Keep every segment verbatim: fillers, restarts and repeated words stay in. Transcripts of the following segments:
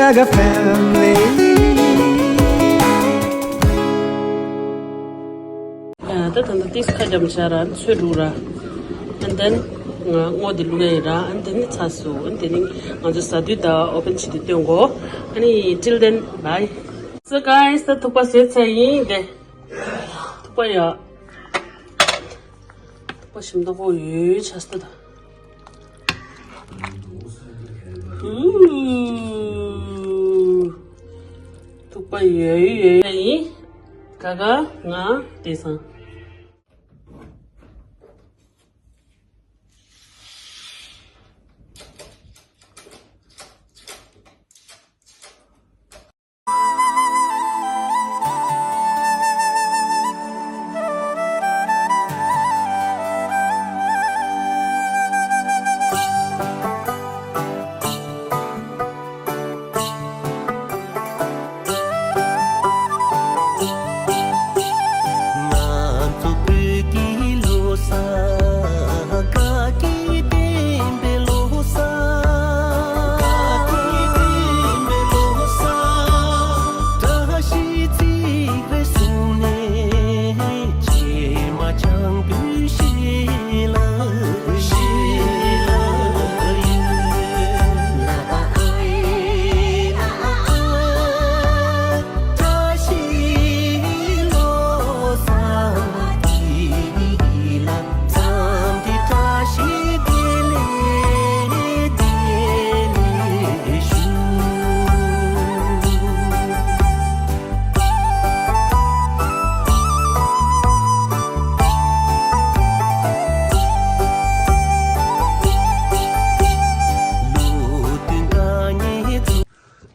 Like a family. ད་ད་ལྟ་ཏིས་ཁ་རྒྱབ་བྱ་ར་ཚོད་འགྲོ་ར། And then ང་སྔོ་དེ་བླུག་ཡ་ཡིན་ར། And then ཚ་སུ། And then ང་ཚོ་ཟ་དུས་ད་ཨོ་པན་བྱེད་དུས་སྟོན་གོ། ཨ་ནི་till then bye. So guys, ད་ཐུག་པ་བཟོས་ཚར་ཡིན་དེ། ཐུག་པ་ཡ། ཐུག་པ་ཞིམ་མདོག་པོ་ཡོད་ཆ་སྟེ་ད། ཨུམ། ཐུག་པ་ཡོད་ཡོད་ཡིན། ག་ག་ང་དེ་སང་།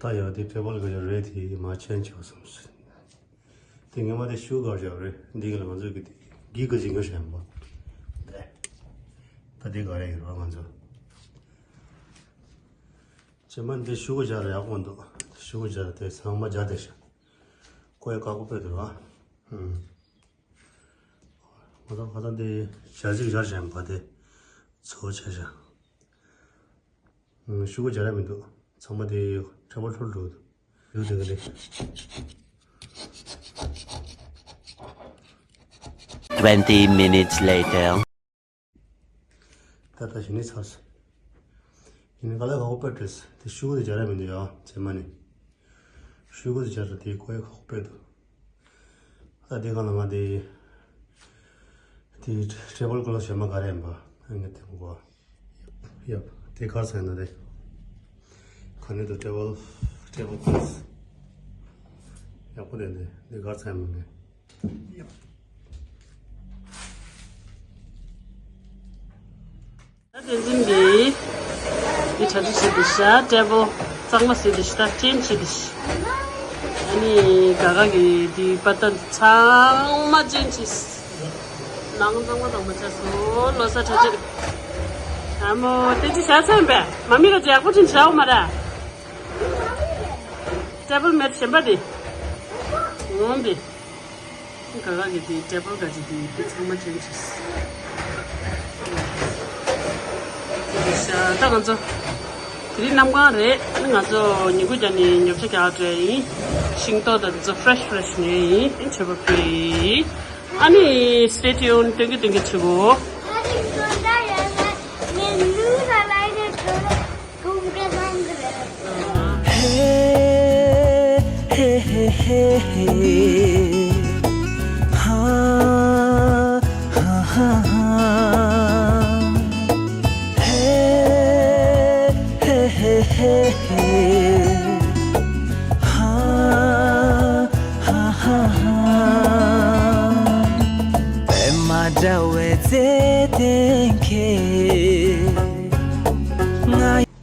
ད་ཡང་དེ་ཊེ་བལ་ག་ཡོད་རེད། དེ་མ་ཆེན་ཆོག་སོང་ཟེར། དེ་ངས་མ་དེ་ཤུ་གར་བཞག་རེད། འདི་ག་ལ་ང་ཚོས་གི་དེ་གི་ག་ཅིག་ངས་བཤད་པ། ད་དེ་ག་རེ་ཡོད་རེད་ང་ཚོ། ཇེ་མ་འདི་ཤུ་གུ་སྦྱར་ཡག་པོ་འདུག་ཤུ་གུ་སྦྱར་དེ་ཚང་མ་སྦྱར་དེ་ཤ། ཀོ་ཡ་ཀ་ཀོ་པེ་དུ་ར། ཧུམ། ང་ཚོ་ཁ་ཚང་དེ་ཞག་གཅིག་སྦྱར་བཞིན་པ་དེ་ཚོ་ཆ་ཤ། ཤུ་གུ་སྦྱར་ཡ་མི་འདུག་ཚང་མ་དེ་ཁྲ་བ་ཁྲོ་འགྲོ་འདུག་ཡུ་དེ་ག་ལེ། Twenty minutes later. ད་ད་ཞི་ནི་ཚར་སོང་། ཡིན་ནའི་ག་ལེ་ཁག་པོ་དཔེ་བྲེལ་སོང་། དེ་ཤུ་གུ་དེ་སྦྱར་ཡ་མི་འདུག་ཡ་ཇེ་མ་ནི། ཤུ་གུ་དེ་སྦྱར་ད་དེ་ཀོ་ཡ་ཁག་པོ་དཔེ་འདུག་ད་དེ་ག་ལ་ང་དེ། དེ་ཊེ་བལ་ཀོ་ལོ་ཐི་ཞེ་མ་ག་རེ་ཡིན་པ་ཨ་ངས་དེ་མ་གོ། ཡབ་དེ་གར་ཚང་ན་དེ། ག་ནས་དུ་ཊེ་བལ་ཊེ་བལ་ཀོ་ལོ་ཐི། ཡག་པོ་དེ་འདི་འདི་གར་ཚང་མ་ངས། ད་དེ་འཛིན་འདི། འདི་གྲ་སྒྲིག་བྱེད་དུ་ཤ་ཊེ་བལ་གཙང་མ་བཟོས་ཏེ་ཤ་ད་ཅན་བྱེད་དུ་ཤ། ཨ་ནི་ག་ག་གི་འདི་པ་ཏན་ཚང་མ་ཅན་བྱེད། ནང་གཙང་མ་གཙང་མ་བྱས་སོང་། ལོ་གསར་གྲ་སྒྲིག་ཨ་མོ་དེ་ཅི་བྱ་ཚན་པས་མ་མི་ལ་ཅི་ཡག་པོ་ཅིག་བྱའོ་མ་ར། ཊེ་བལ་མེད་གཞན་པ་དེ། ངོམ་དེ། ག་ག་གི་དེ་ཊེ་བལ་ག་ཅི་དེ་དེ་ཚང་མ་ཅན་བྱས། ད་ང་ཚོ་དེ་རིང་གནམ་གང་རེད། ང་ཚོ་ཉིན་གུང་རྒྱབ་ནས་ཉོ་ཆ་རྒྱག་འགྲོ་ཡིན། ཤིང་ཏོག་དང་དེ་ཚོ་ཕ་རེ་ཤི་ཕ་རེ་ཤི་ཉོས་ཡིན། མཆོད་པ་ཕུལ་ཡིན། ཨ་ནི་stay tuned སྟོན་གི་སྟོན་གི་བྱེད་གོ།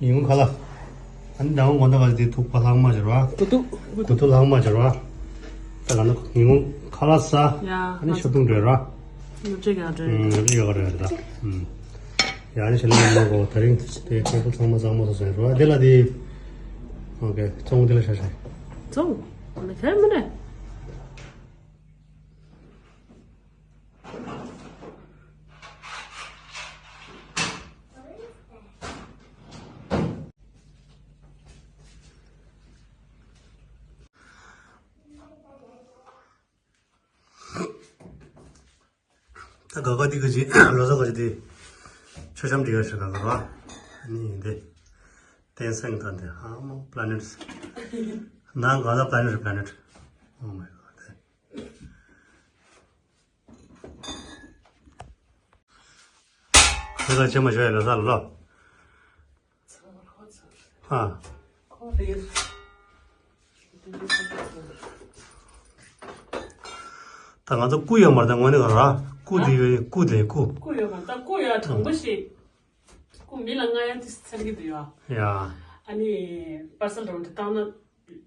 ཉིན་གུང་ཁ་ལག་ཨ་ནི་ཟླ་བ་དགོང་དག་ག་དེ་ཐུག་པ་ལྷག་མ་སྦྱར་བ། དགུ་ཐུག་དགུ་ཐུག་ལྷག་མ་སྦྱར་བ། ད་ག་ན་ཉིན་གུང་ཁ་ལག་ཟ། ཡ། ཨ་ནི་ཤོ་ཐུང་འགྲོ་ར། ཉོ་ཆ་རྒྱག་འགྲོ། ཨུམ། ཉོ་ཆ་རྒྱག་འགྲོ་ད། ཨུམ། ཡ་ནི་ཞལ་ལག་མ་གོ་ད་རིང་དེ་ཁོ་ཚང་མ་གཙང་མ་བཟོ་ཟེར་ར། དེ་ལ་དེ། ཨོ་ཀེ་བཙོང་དེ་ལ་ཤ་ཤ། བཙོང་། ཨ་ནི་ཁྱེད་མི་ནས། ད་ག་ག་དེ་ག་ཅི་ལོ་ས་ག་ཅི་དེ་མཆོད་བཤམས་འདི་ག་ཞིག་ག་ག་ར། ཨ་ནི་འདི་རྟེན་སེང་ད་འདི་ཨ་མོ་པ་ལ་ནེ་ཊི་ནང་ག་ལ་པ་ལ་ནེ་ཊི་པ་ལ་ནེ་ཊི། Oh my god. དེ་ལ་ཆེ་མ་ཞོ་ཡ་ལ་ས་ལ་ལོ། ཨ། ད་ང་ཚོ་སྐུ་ཡོད་མ་རེད། ད་དངོས་གནས་ག་ར་སྐུ་དེ་ཡོད། སྐུ་དེ་སྐུ། སྐུ་ཡོད་མ་ད་སྐུ་ཡ་དྲང་པོ་ཞིག་སྐུ་མི་ལ་ང་ཡ་དེ་ཚར་གི་འདུག་ཡ། ཡ། ཨ་ནི་པར་སལ་རང་དེ་བཏང་ན།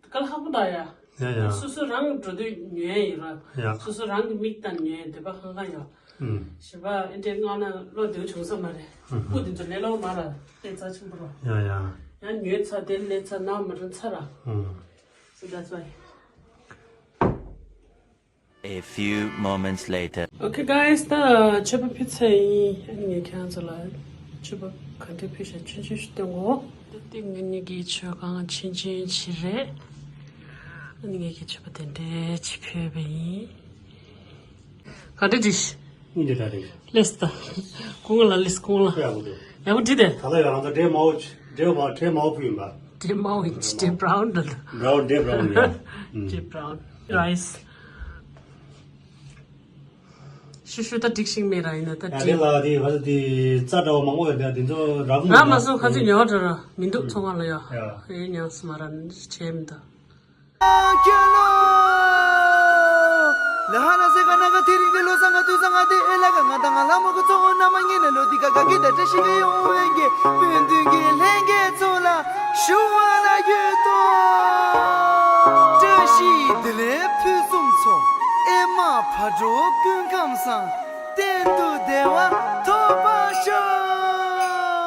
དཀའ་ལས་ཁག་པོ་ད་ཡ། ཡ་ཡ། སོ་སོ་རང་འགྲོ་དུས་ཉོས་ཡིན་ར། ཡ། སོ་སོ་རང་གི་མིག་དང་ཉོས་འདོད་པ་ཧང་ཧང་ཡོད། ཨུམ། ཞེས་པ་ཨེ་འདྲའི་སྔ་ན་བློ་བདེ་བོ་བྱུང་ས་མ་རེད། ཨུམ། སྐུ་འདི་ཚོ་ལས་སླ་བོ་མ་ར་ལས་རྩ་ཆེན་པོ་ར། ཡ་ཡ། ཡང་ཉོས་ཚར་དེ་ལས་ཚར་ན་མ་རན་ཚར་ར། ཨུམ། So that's why. A few moments later. Okay guys, ད་མཆོད་པ་ཕུལ་ཚར་ཡིན། ཨ་ནི་ངས་ཁྱེད་རང་ཚོ་ལ་མཆོད་པ་ག་འདྲ་ཕུལ་ཤག་ཆུང་ཆུང་ཞིག་སྟོན་གོ། ད་ལྟ་ང་གཉིས་ཀྱི་མཆོད་ཁང་ཆུང་ཆུང་ཞིག་རེད། ཨ་ནི་ངས་ཀྱི་མཆོད་པ་དེ་འདྲ་ཅིག་ཕུལ་བ་ཡིན། ག་འདྲ་བྲིས། སྙིང་རྗེ་དྲག་རེད། ལེས་ད། སྐུ་ངོ་ལ་ལེས། སྐུ་ངོ་ལ། ཡག་པོ་འདུག་ཡག་པོ་བྲིས་ཏེ། ད་ལྟ་ཡང་ང་ཚོ་འདྲེ་མའོ་འདྲེ་མའོ་འདྲེ་མའོ་ཕུལ་ཡིན་པ། འདྲེ་མའོ་ཡིན་འདྲེ་བྷ་རའུན་འདྲ་འདུག་བྷ་རའུན། འདྲེ་བྷ་རའུན་ཡ། འདྲེ་བྷ་རའུན་རའི་སི། ཤུ་ཤུ་ད་འགྲིག་ཤིང་མེད་ར་ཡིན་ན་ད་ཡ་དེ་འགྲིག་ལ་དེ་ཧ་ད་དེ་རྩ་འདྲ་བ་མང་པོ་ཡོད་དེ་དེ་ཚོ་རག་མ་རག་མ་སོང་། ཁ་ཚིག་ཉོ་བ་འགྲོ་ར་མི་འདུག་ཚོང་ཁང་ལ་ཡ། ཡ། ཡོད་ཉམས་སུ་མ་ར་བྱས་མི་འདུག་བཀྲ་ཤིས་བདེ་ལེགས་ཕུན་སུམ་ཚོགས། ཨེ་མ་བག་དྲོ་སྐུ་ཁམས་བཟང་། གཏན་དུ་བདེ་བ་ཐོབ་པར་ཤོག་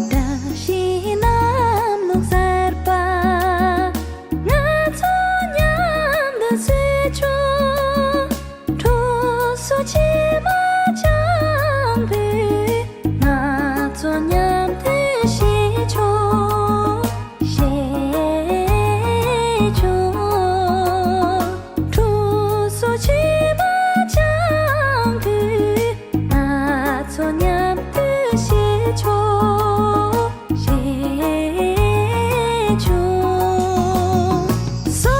བཀྲ་ཤིས་གནམ་ལོ་གསར་པ། ང་ཚོ་མཉམ་དུ་བཟོས་ཆོག་གྲོ་སོ་ཕྱེ་མ་ལྕང་བུས། ང་ཚོ་མཉམ་དུ་བཞེས་ཆོག་བཞེས་ཆོག་གྲོ་སོ་ཕྱེ་མ་ལྕང་བུས། ང་ཚོ་མཉམ་དུ་བཞེས་ཆོག་བཞེས་ཆོག་སོ་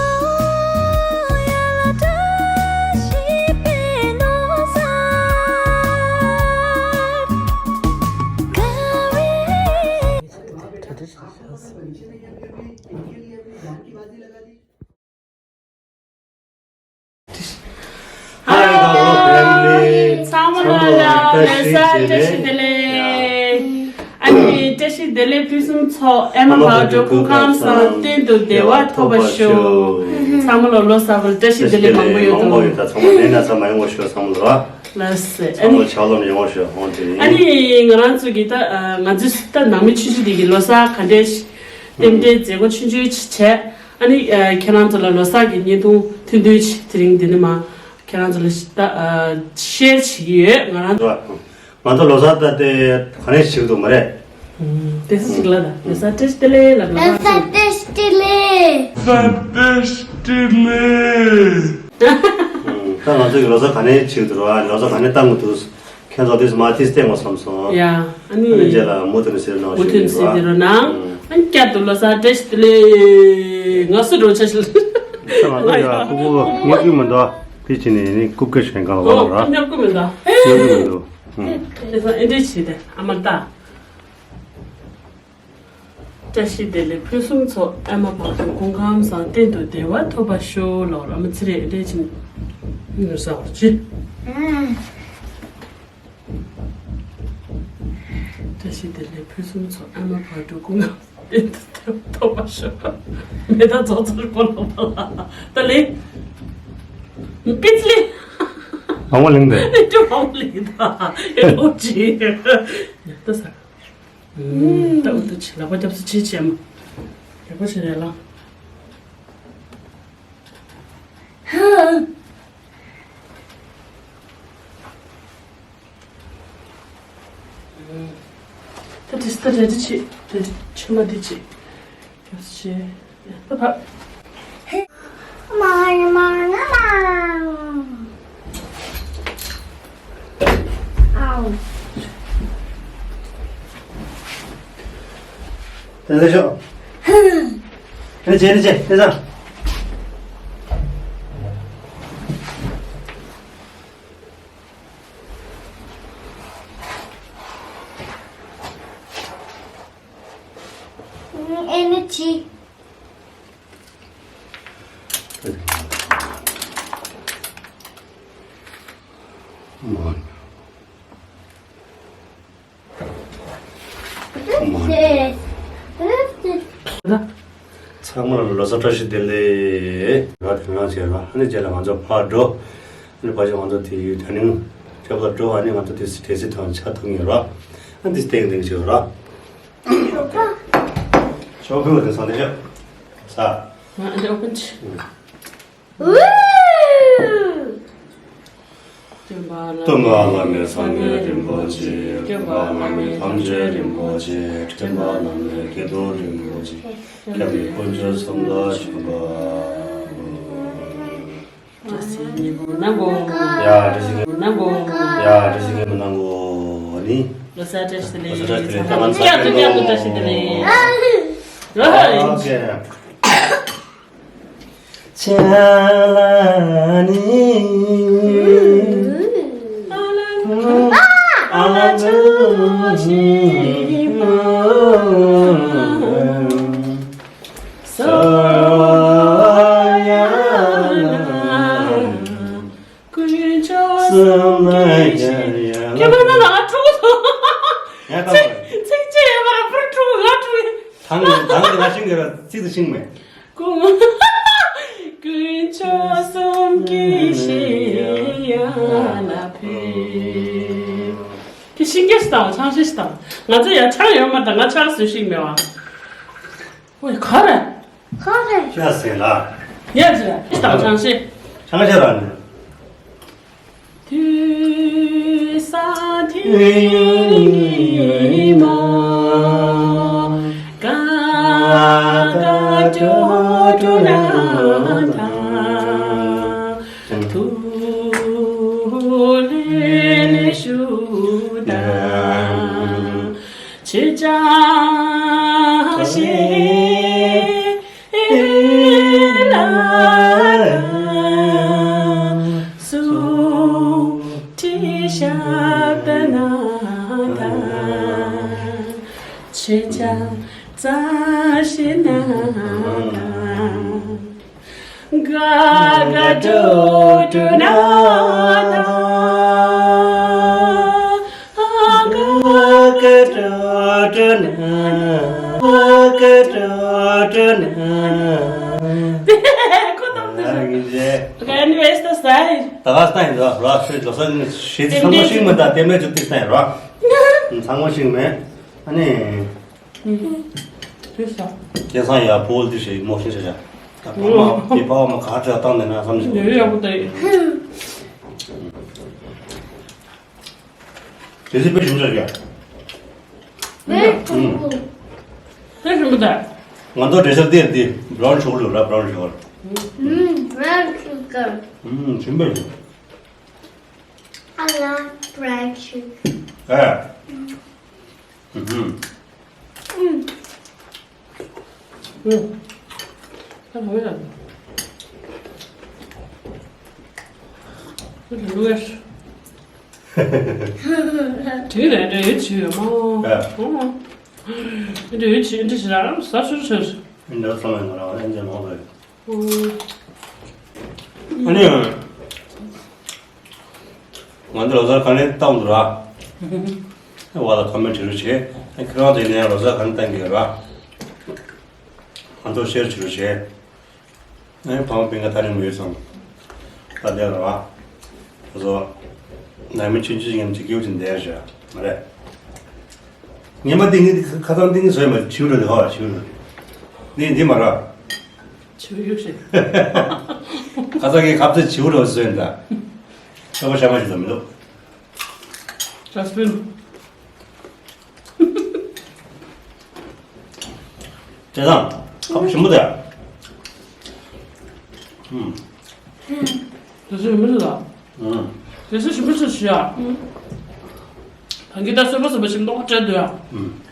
ཡ་ལ་བཀྲ་ཤིས་པའི་ལོ་གསར། དགའ་བའི། Hi the whole family. ཚང་མ་ལ་ལ་ལོ་གསར་བཀྲ་ཤིས་བདེ་ལེགས། ཨ་ནི་བཀྲ་ཤིས་བདེ་ལེགས་ཕུན་སུམ་ཚོགས། ཨེ་མ་བག་དྲོ་སྐུ་ཁམས་བཟང་། གཏན་དུ་བདེ་བ་ཐོབ་པར་ཤོག་ཚང་མ་ལ་ལོ་གསར་པར་བཀྲ་ཤིས་བདེ་ལེགས་མང་པོ་ཡོད་དོ། ཚང་མ་ནད་ན་ཚ་མ་ཡོང་བ་ཤོག་ཚང་མ་ལ། ལགས་སེ། ཨ་ནི་ཚང་མ་ལ་ཕྱག་ལོ་ཡོང་བ་ཤོག་ཧོང་དེ་ཡིན། ཨ་ནི་ང་རང་ཚོ་གི་ད་ང་ཚོས་ད་ནང་མི་ཆུང་ཆུང་དེ་གི་ལོ་གསར་ག་འདྲས་ཤིག་རྟེན་འབྲེལ་མཛད་སྒོ་ཆུང་ཆུང་ཅིག་བྱས། ཨ་ནི་ཨ་ཁྱེད་རང་ཚོ་ལ་ལོ་གསར་གྱི་བརྙན་ཐུང་ཐུང་ཐུང་ཅིག་དེ་རིང་འདི་ནས་མར་ཁྱེད་རང་ཚོ་ལ་ད་ཨ་ཤེར་བྱེད་ཀྱི་ཡོད། ང་རང་ཚོ། ང་ཚོ་ལོ་གསར་ད་ལྟ་ག་ནས་བྱེད་ཀྱི་འདུག་མ་རེད། ཨུམ། དེ་སུ་ཞིག་ལ་ད་ལོ་གསར་བཀྲ་ཤིས་བདེ་ལེགས་ལབ་ལ། ལོ་གསར་བཀྲ་ཤིས་བདེ་ལེགས། ལོ་གསར་བཀྲ་ཤིས་བདེ་ལེགས། ཨུམ། ད་ང་ཚོ་གི་ལོ་གསར་ག་ནས་བྱེད་ཀྱི་འདུག་ར། ལོ་གསར་ག་ནས་བཏང་གི་འདུག་ཁྱེད་ཚོ་དེ་མ་དེ་བལྟས་ངོ་བསམ་སོང་། ཡ། ཨ་ནི། ཨ་ནི་རྗེས་ལ་མུ་མཐུད་ནས་ཟེར་གནང་། མུ་མཐུད་ནས་ཟེར་དེ་རོ་ན། ཨ་ནི་བསྐྱར་དུ་ལོ་གསར་བཀྲ་ཤིས་བདེ་ལེགས། ང་སུ་འགྲོ་ཆ་ཞིག་ང་ཚོ་ཡ་ཀུ་ཀུ་ཉོ་གི་མི་འདུག་དེ་ཕྱིན་ནས་ནི་རྐུབ་ཀ་ཞན་གང་ལ་ཨོ་ལ་ར། ཉོ་གི་མི་འདུག་ཉོ་གི་མི་འདུག་དེ་ཚོ་ཨེ་འདྲས་བྱེད་དེ་ཨ་མ་ལྟ། བཀྲ་ཤིས་བདེ་ལེགས་ཕུན་སུམ་ཚོགས། ཨ་མ་བག་དྲོ་སྐུ་ཁམས་བཟང་། གཏན་དུ་བདེ་བ་ཐོབ་པར་ཤོག་ལོ་ལ་མི་ཚེ་རེ་འདྲས་ཕྱིན། ནུ་ས་བར་ཅི། བཀྲ་ཤིས་བདེ་ལེགས་ཕུན་སུམ་ཚོགས། ཨ་མ་བག་དྲོ་སྐུ་ཁམས་བཟང་། གཏན་དུ་བདེ་བ་ཐོབ་པར་ཤོག་མེ་ད་ཙོག་ཙོག་པོ་ལོ་པ་ལ་ད་ལེ། པིས་ལེ། མང་པོ་ལེང་དེ། ཅོ་མང་པོ་ལེང་ད། ཨེ་ལོ་ཅི། ཡ་ད་ས། ད་འུ་ཐུག་ཆེ་ལག་པ་རྒྱབ་སུ་ཆེ་ཆེ་མ། ལག་པ་ཆེ་རེད་ལ། ད་དེ་ད་རེ་རེ་བྱེད། དེ་ཕྱི་མ་དེ་བྱེད། ཡག་བྱེད། ད་ཕ། ཧེ། མ་མ་མ་མ། ཨའུ། དེ་ཚོ་ཤོག་དེ་བྱེད་དེ་བྱེད་དེ་ཚོ། ཨེ་ནི་ཅི། ཚང་མ་ལ་ལོ་གསར་བཀྲ་ཤིས་བདེ་ལེགས། ར་དེ་རང་བྱས་ར། ཨ་ནི་རྗེས་ལ་ང་ཚོ་ཕར་འགྲོ། ཨ་ནི་ཕར་ཕྱིན་ང་ཚོ་དེ་ཡུལ་དྲ་ནིང་ཁྱབ་ལ་འགྲོ། ཨ་ནི་ང་ཚོ་དེ་སི་དེ་སི་ཐང་ཆ་ཐུག་ངེས་ར། ཨ་འདི་སྟེང་སྟེང་བྱེད་ར། ཞོགས་ཕུལ་བ་དེ་སང་དེ་ཤོག་ས། ང་ཨ་འདི་ཨོ་པན་ཆི། སྟོན་པ་བླ་མེད་སངས་རྒྱས་རིན་པོ་ཆེ། སྟོན་པ་བླ་མེད་ཐམས་ཅད་རིན་པོ་ཆེ། སྟོན་པ་བླ་མེད་སྐྱེ་གདུང་རིན་པོ་ཆེ། སྐྱབས་གནས་དཀོན་མཆོག་གསུམ་ལ་མཆོད་པ། བཀྲ་ཤིས་ཉིན་མོ་གནང་གོ། ཡ་བཀྲ་ཤིས་ཉིན་མོ་གནང་གོ། ཡ་བཀྲ་ཤིས་ཉིན་མོ་གནང་གོ། ཨ་ནི། ལོ་གསར་བཀྲ་ཤིས་བདེ་ལེགས། ལོ་གསར་བཀྲ་ཤིས་བདེ་ལེགས། ཚང་མ་བཀྲ་ཤིས་བདེ་ལེགས། ཨོ་ཁེ། ཆ་ལ་ནི། ཨ་ལ་ཆ་ལ་ནི། ས་ཡ་ན། ཀུན་མཆོག་གསུམ་ལ་ཡ་ཡ། ཁྱེད་པར་ན་ང་ཕྲུ་གུ་ཐོག་ཡ་ད། ཚིག་ཚིག་ཅི་ཡ་མ་ར་པུར་ཕྲུ་གུ་ང་ཕྲུ་གུ། ཐང་ཐང་གི་ང་ཤིང་གི་ར་ཚིག་ཏུ་ཤིང་མེད། ཀུན་ཀུན་མཆོག་གསུམ་གྱི་གཞི་ཡ་ན་ཕེབས། དེ་ཤིང་སྐྱེས་སུ་དང་ཆང་ཤེས་སུ་དང་ང་ཚོ་ཡ་ཆང་ཡོད་མ་ད་ང་ཆང་སུ་ཤིང་མེད་བ། ཨོའི་ག་རེ། ག་རེ། ཤ་ཟེར་ལ། ཡ་ཅི་ར་ཤི་དང་ཆང་ཤེས། ཆང་ཤ་ར་ནི། དུས་ས་དུས་ཉི་མ་ག་ག་ཏོ་ཏོ་ན་ད། ཐུགས་ལས་ལས་ཞུགས་དང་། ཆེ་ཆ་ཤེས་ལ་སུ་ཏི་ཤ་ད་ན་ད། ཆེ་ཆ་ཙ་ཤེས་ན་ད། ག་ག་ཏོ་ཏོ་ན་ད། ག་ག་ཏོ་ཏོ་ན་ད། ག་ག་ཏོ་ཏོ་ན་ད། ཁོ་ཐོག་ཏུ་ཨ་ངི་ཇེ། ཨོ་ཁེ། ཨེ་ནི་ཝེས་ད་སྟའི། ད་ག་སྟའི་ད་ར་ཤི་ལོ་ས་ནི་ཤི་ཚང་མ་ཤིང་མི་ད་དེ་མེད་ཅུ་ཏི་སྟའི་ར། ཚང་མ་ཤིང་མེད། ཨ་ནི། དེ་ས། དེ་སང་ཡ་ཕོལ་དེ་ཞིག་མོ་ཤིང་ཆ་ཆ། ད་ཕ་མ་དེ་ཕ་མ་ག་ཚོད་བཏང་ནས་ན་བསམ་ཞིག་ཡོད་ཡག་པོ་ད་ཡིན། དེ་ཚོ་དཔེ་ཞིམ་ཆ་ཡ། དཔེ་ཞིམ་པོ། དཔེ་ཞིམ་པོ་ད། ང་ཚོ་འགྲེལ་བཤད་དེ་དེ་brown sugar ལ་brown sugar། ཨུམ། brown sugar། ཨུམ། ཞིམ་པོ་ཞིམ། I love brown sugar. ཨ། ཨུམ། ཨུམ། ཨུམ། ད་ག་བས་ལ། ད་ག་བས། དེ་རེད་རེད་ཡོད་ཆེ་ཡོད་མོ། ཨ། ཨུམ། འདི་ཡོད་ཆེ་འདི་ཞིག་རང་ཟ་ཤུར་ཆེ། འདི་ཚང་མས་ང་རང་ལ་འདི་མང་ལ། ཨུམ། ཨ་ནི། ང་ཚོ་ལོ་གསར་ག་ནས་བཏང་འདུག་ར། བ་ལ་ཁ་མེད་བྲིས་རུ་བྱེད། ཁྱེད་རང་དེ་ནས་ལོ་གསར་ག་ནས་བཏང་གི་ཡོད་ར། ང་ཚོ་ཤེར་བྱེད་རུ་བྱེད། ཨ་ནི་ཕ་མ་སྤུན་ཀ་ད་ནི་མི་ཡོད་ཙང་། ད་བསྡད་ར། ང་ཚོ་ནང་མི་ཆུང་ཆུང་ཡིན་གྱི་སྐྱིད་པོ་ཅིག་བསྡད་བྱ་མ་རེད། ངས་མ་ཏིང་ངེ་ཁ་སང་ཏིང་ངེ་བཟོས་མ་བྱིའུ་འགྲོ་དེ་ཧ་བ་བྱིའུ་འགྲོ། འདི་འདི་མ་ར། ཆུ་ཡུག་ཞིག་ཨ་ཙག་གི་ཁ་ཚིག་བྱིའུ་རོ་བཟོས་འདྲ། ཁྱོ་ག་ཤ་མ་ཞིག་ཙམ་མི་འདུག་ཇ་སི་པིན། དེ་དང་ཁ་ཞིམ་པོ་དེ། ཨུམ། དེ་ཚོ་ཞིམ་པོ་ཞིག་ལ། ཨུམ། དེ་ཚོ་ཞིམ་པོ་ཞིག་ཞུ་ཡ། ད་གིན་ད་སོས་པ་སོས་པ་ཞིམ་མདོག་སྤྲད་འདུག་ཡ།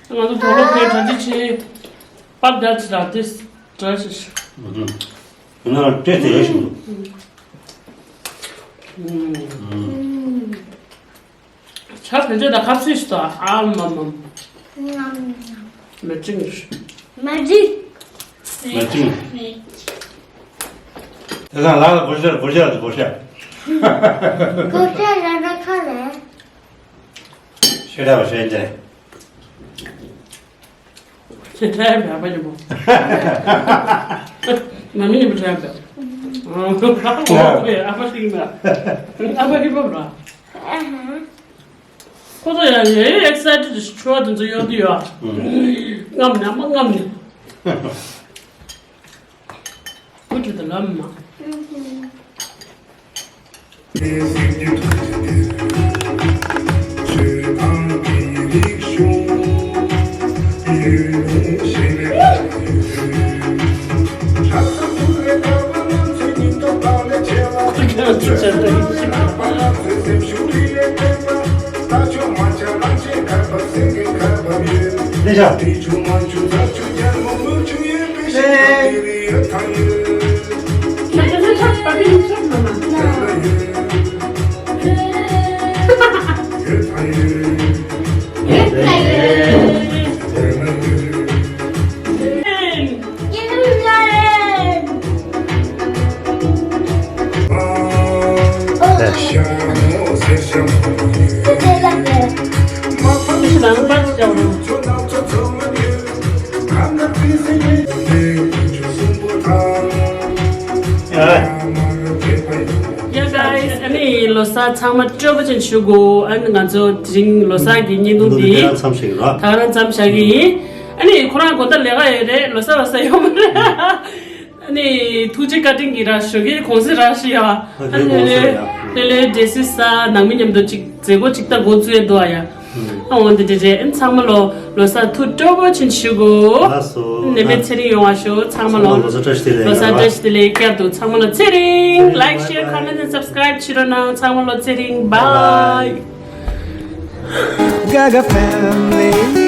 ཨུམ། ང་ཚོ་དོག་ལོ་ཁའི་གྲ་སྒྲིག་བྱེད། པར་འདྲ་ཅི་ར་དེ་འདྲ་ཞིག་ཨུམ། ཡིན་ན་སྤྲད་དེ་ཡ་ཞིམ་འདུག་ཨུམ། ཨུམ། ཆ་བོད་ཆ་དང་ཁ་ཚིག་ཞིག་དང་ཨ་མ་མ། ཉམ་ཉམ། མ་བྱིན། མ་བྱིན། མ་བྱིན། དེ་དང་ལ་ལ་གོ་ཤ་གོ་ཤ་གོ་ཤ། གོ་ཤ་ར་ན་ཁ་ལ། ཤེས་ར་བ་ཤེས་ཅན། ཁྱེད་ཁྲ་ཡ་བ་ཨ་ཕ་ཉིན་མོ། མ་མི་ཉིན་མོ་ཁྲ་ཡ་བ། ཨ་ཕ་ཨ་ཕ་ཤི་གི་མ། ཨ་ཕ་ཧི་པོ་ར། ཁོ་ཚོ་ཡ་ཡ་ཡ་ཨེག་སའི་ཊེ་ཌི་ཆུ་བ་དེ་ཚོ་ཡོད་དུ་ཡོད། རྔམ་ནས་མ་རྔམ་ནས། ཁུ་ཁྲི་དང་ལམ་མ། ལེ་ཤ། Yeah, guys, ཨ་ནི་ལོ་གསར་ཚང་མ་སྤྲོ་པོ་ཅན་ཞུ་དགོས། ཨ་ནི་ང་ཚོ་དེ་རིང་ལོ་གསར་གྱི་བརྙན་ཐུང་འདི་ད་ག་རང་མཚམས་བཞག་གི་ཡིན། ཨ་ནི་ཁོ་རང་གོ་ད་ལས་ཀ་ཡོད་རེད། ལོ་གསར་ལོ་གསར་ཡོད་མ་རེད། ཨ་ནི་ཐུགས་རྗེ་བཀའ་དྲིན་གྱིས་ར་ཞོགས་ཀའི་གུང་སེང་ར་ཞིག་ཡ། ཨ་ནི་ལྷོད་ལྷོད་ལྷོད་ལྷོད་འགྲེལ་བཤད་ས་ནང་མི་མཉམ་དུ་ཅིག་མཛད་སྒོ་ཅིག་ད་འགོ་བཙུགས་ཡས་འདུག་ཨ་ཡ། ཨ་འོ་འདི་འདྲ་རེད། ཨ་ནི་ཚང་མ་ལོ་ལོ་གསར་ཐུགས་སྤྲོ་པོ་ཅན་ཞུ་དགོས། ལགས་སོ། ནད་མེད་ཚེ་རིང་ཡོང་བ་ཞུ། ཚང་མ་ལོ་ཚང་མ་ལོ་གསར་བཀྲ་ཤིས་བདེ་ལེགས། ལོ་གསར་བཀྲ་ཤིས་བདེ་ལེགས། བསྐྱར་དུ་ཚང་མ་ལོ་ཚེ་རིང་། Like, share, comment and subscribe བྱེད་རོགས་གནང་། ཚང་མ་ལོ་ཚེ་རིང་། Bye. Gaga family.